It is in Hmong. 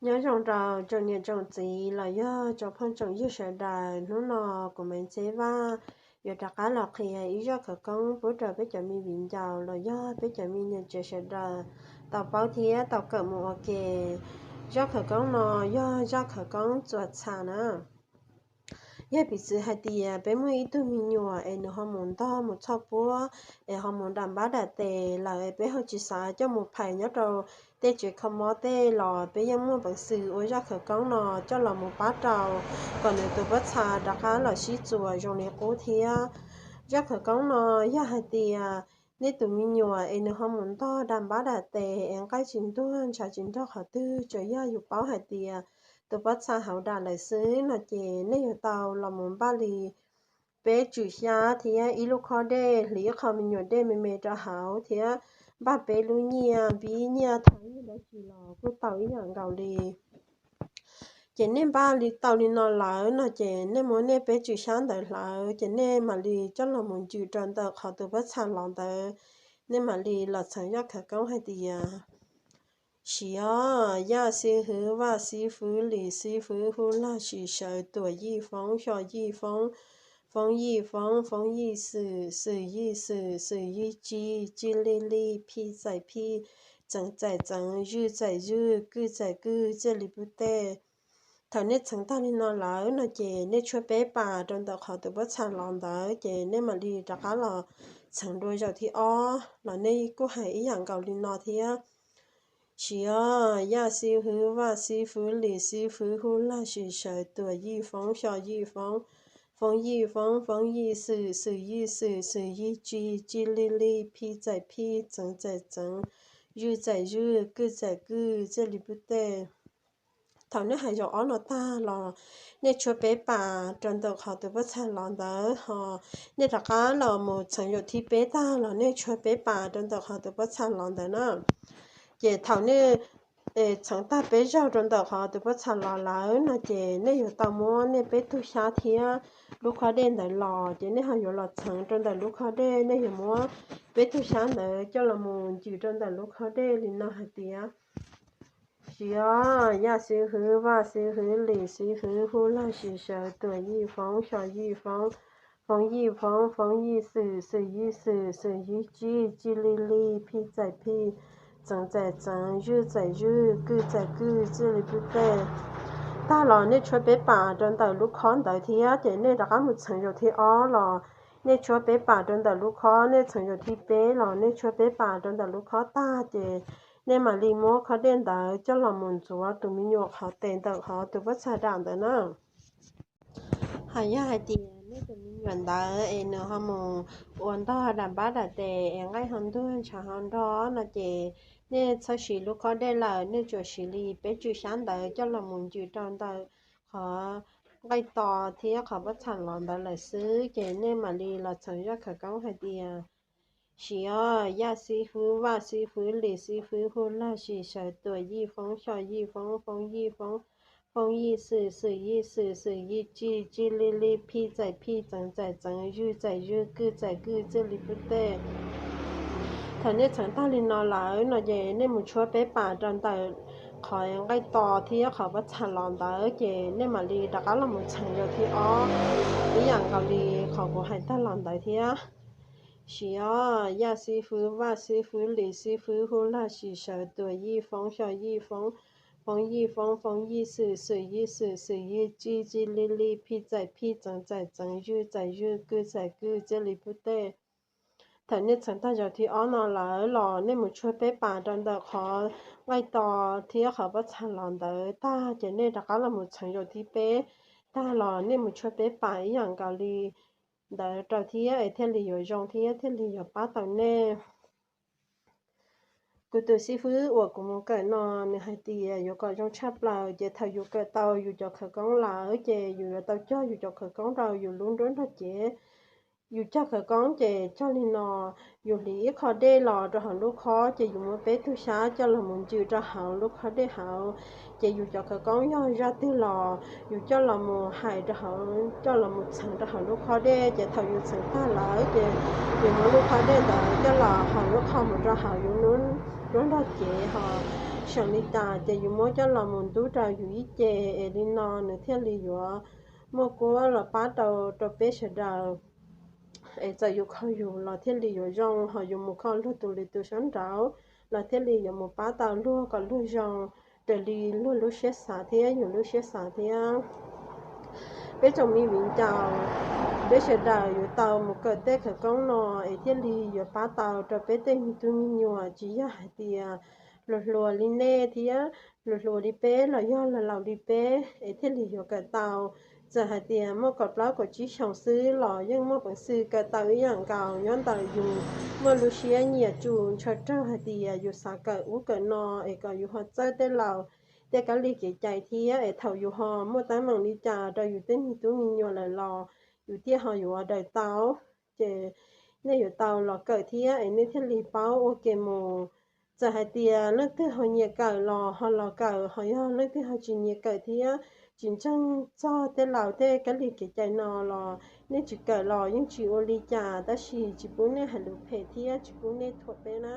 Nyob zoo rau tsoom niam tsoom txiv los yog tsoom phooj tsoom ywg sawv daws, hnub no kuv Maiv Ntxheb Vaj yuav rov qab los qhia ib zaj khawv koob pub rau peb cov me viv ncaus los yog peb cov me niam tsev sawv daws tau paub thiab tau kawm mus ua ke. Zaj khawv koob no yog zaj khawv koob txuas txha na. Yog piv txwv hais tias peb muaj ib tug me nyuam es nws ho mus ntog mus txhoj puab es ho mus dam npab dam tes lawm es peb ho tsis xav coj mus phais nyob rau tej tsev kho mob tej los peb yeej muaj peev xwm ua zaj khawv koob no coj los mus pab rau kom nws tus pob txha rov qab los sib txuas zoo li qub thiab. Zaj khawv koob no yog hais tias nej tus me nyuam es nws ho mus ntog dam npab dam tes es nqaij tsis ntuag ntshav tsis nrog qhov twg, tsuas yog yus paub hais tias tus pob txha hauv dam lawm xwb no ces nej yuav tau los mus npaj li peb tswm xyab thiab ib lub khob dej, hliv ib qho me nyuam dej me me rau hauv thiab npaj peb lub nyiaj, npib nyiaj thov nyiaj dab tsi los kuj tau ib yam nkaus li. Ces nej npaj li tau li no lawm no ces nej muab nej peb tswm xyab ntawd hlawv ces nej mam li coj los mus ncws rau ntawm qhov tus pob txha los ntawd, nej mam li los txheev zaj khawv koob hais tias: Siv os, yaj xib hwb, vaj xib hwb, lis xib hwb, hu laj sim sawv, tuam yij foob, xyo yij foob, foob yij foob, foob yij xwm, xwm yij xwm, xwm yij tsig, tsig li li, phi txais phi, txeev txais txeev, zwj txais zwj, kwj txais kwj, txij li pub tej. Thaum nej txheev tag li no lawm no ces nej tshuab peb pas rau ntawm qhov tus pob txha los ntawd ces nej mam li rov qab los txheev dua zaum thib ob los nej kuj hais ib yam nkaus li no thiab. Siv os, yaj xib hwb, vaj xib hwb, lis xib hwb, hu laj sim sawv, tuam yij foob, xyo yij foob, foob yij foob, foob yij xwm, xwm yij xwm, xwm yij tsig, tsig li li, phi txais phi, txeev txais txeev, zwj txais zwj, kwj txais kwj, txij li pub tej. Thaum nej hais zaum ob no tag los nej tshuab peb pas rau ntawm qhov tus pob txha los ntawd ho nej rov qab los mus txheev zaum thib peb tag los nej tshuab peb pas rau ntawm qhov tus pob txha los ntawd na. Ces thaum nej txheev tag peb zaug rau ntawm qhov tus pob txha los lawm no ces nej yuav tau muab nej peb tug xyab thiab lub khob dej ntawd los ces nej ho yuav los txheev rau ntawm lub khob dej, nej yuav muab peb tug xyab ntawd coj los mus ncws rau ntawm lub khob dej li no hais tias: Siv os, yaj xib hwb, vaj xib hwb, lis xib hwb, hu laj sim sawv, tuam yij foob, xyo yij foob, foob yij foob, foob yij xwm, xwm yij xwm, xwm yij tsig, tsig li li, phi txais phi, txeev txais txeev, zwj txais zwj, kwj txais kwj, txij li pub tej. Tag los nej tshuab peb pas rau ntawm lub khob ntawd thiab ces nej rov qab mus txheev zaum thib ob los nej tshuab peb pas rau ntawm lub khob, nej txheev zaum thib peb los nej tshuab peb pas rau ntawm lub khob tag ces nej mam li muab khob dej ntawd coj los mus ntxuav tus me nyuam qhov tes ntawm qhov tus pob txha dam ntawd na. Hos yog hais tias nej tus me nyuam ntawd es nws ho mus ua ntog dam npab dam tes es nqaij ho ntuag ntshav ho nrog no ces nej txhob siv lub khob dej lawm, nej tsuas siv li peb tswm xyab ntawd coj los mus ncws rau ntawm qhov nqaij to thiab qhov pob txha los ntawd lawm xwb ces nej mam li los txheev zaj khawv koob hais tias: Siv os, yaj xib hwb, vaj xib hwb, lis xib hwb, hu laj sim sawv, tuam yij foob, xyo yij foob, foob yij foob, foob yij xwm, xwm yij xwm, xwm yij tsig, tsig li li, phi txais phi, txeev txais txeev, zwj txais zwj, kwj txais kwj, txij li pub tej. Thaum nej txheev tag li no lawm no ces nej mus tshuab peb pas rau ntawm qhov nqaij to thiab qhov pob txha los ntawd ces nej mam li rov qab los mus txheev zaum thib ob ib yam nkaus li qhov kuv hais tag los ntawd thiab. Siv os, yaj xib hwb, vaj xib hwb, lis xib hwb, hu laj sim sawv, tuam yij foob, xyo yij foob, foob yij foob, foob yij xwm, xwm yij xwm, xwm yij tsig, tsig li li, phi txais phi, txeev txais txeev, zwj txais zwj, kwj txais kwj, txij li pub tej. Thaum nej txheev tag zaum thib ob no lawm los nej mus tshuab peb pas rau ntawm qhov nqaij to thiab qhov pob txha los ntawd tag ces nej rov qab los mus txheev zaum thib peb tag los nej mus tshuab peb pas ib yam nkaus li ntawd rau thiab es thiaj li yuav zoo thiab thiaj li yuav pab tau nej. Kuv tus xib fwb uas kuv mus kawm no nws hais tias yuav kom zoo tshaj plaws ces thaum yus kawm tau yus cov khawv koob lawm ces yus yuav tau cog yus cov khawv koob rau yus lub nruab nrog cev. Yus cog khawv koob ces cog li no: yus hliv ib qho dej los rau hauv lub khob ces yus muab peb tug xyab coj los mus ncws rau hauv lub khob dej hauv. Ces yus cov khawv koob yog zaj twg los yus coj los mus hais rau hauv, coj los mus txheev rau hauv lub khob dej ces thaum yus txheev tag lawm ces yus muab lub khob dej ntawd coj los hauv lub qho mus rau hauv yus lub nruab nrog cev hos seem li cas ces yus muab coj los mus ntub rau yus ib ce, es li no nws thiaj li yuav muaj kuab los pab tau rau peb sawv daws. Es txawm yus kho yus los thiaj li yuav zoo, ho yus mus kho luag tus lwm tus sab nraud los thiaj li yuav mus pab tau luag kom luag zoo raws li luag lub siab xav thiab yus lub siab xav thiab. Peb tsoom me viv ncaus, peb sawv daws yuav tau mus kawm tej khawv koob no es thiaj li yuav pab tau rau peb tej me tub me nyuam, tsis yog hais tias hluas hluas li nej thiab hluas hluas li peb los yog laus laus li peb es thiaj li yuav kawm tau. Txawm hais tias muaj kaum plaub kaum tsib xyoos xwb los yeej muaj peev xwm kawm tau ib yam nkaus nyob ntawm yus muaj lub siab nyiam tsum ntshaw raug hais tias yus xav kawm ub kawm no es kom yus ho txawj tej laus tej kab li kev cai thiab es thaum yus ho muaj teeb meem li cas rau yus tej me tub me nyuam lawm los yus thiaj ho yuav daws tau. Ces nej yuav tau los kawm thiab es nej thiaj li paub ua ke mus. Txawm hais tias leej twg ho nyiam kawm los ho los kawm, ho yog leej twg ho tsis nyiam kawm thiab tsis ntseeg txog tej laus tej kab li kev cai no los nej tsis kawm los yeej tsis ua li cas, tab sis tsis pub nej hais lus phem thiab tsis pub nej thuam peb na.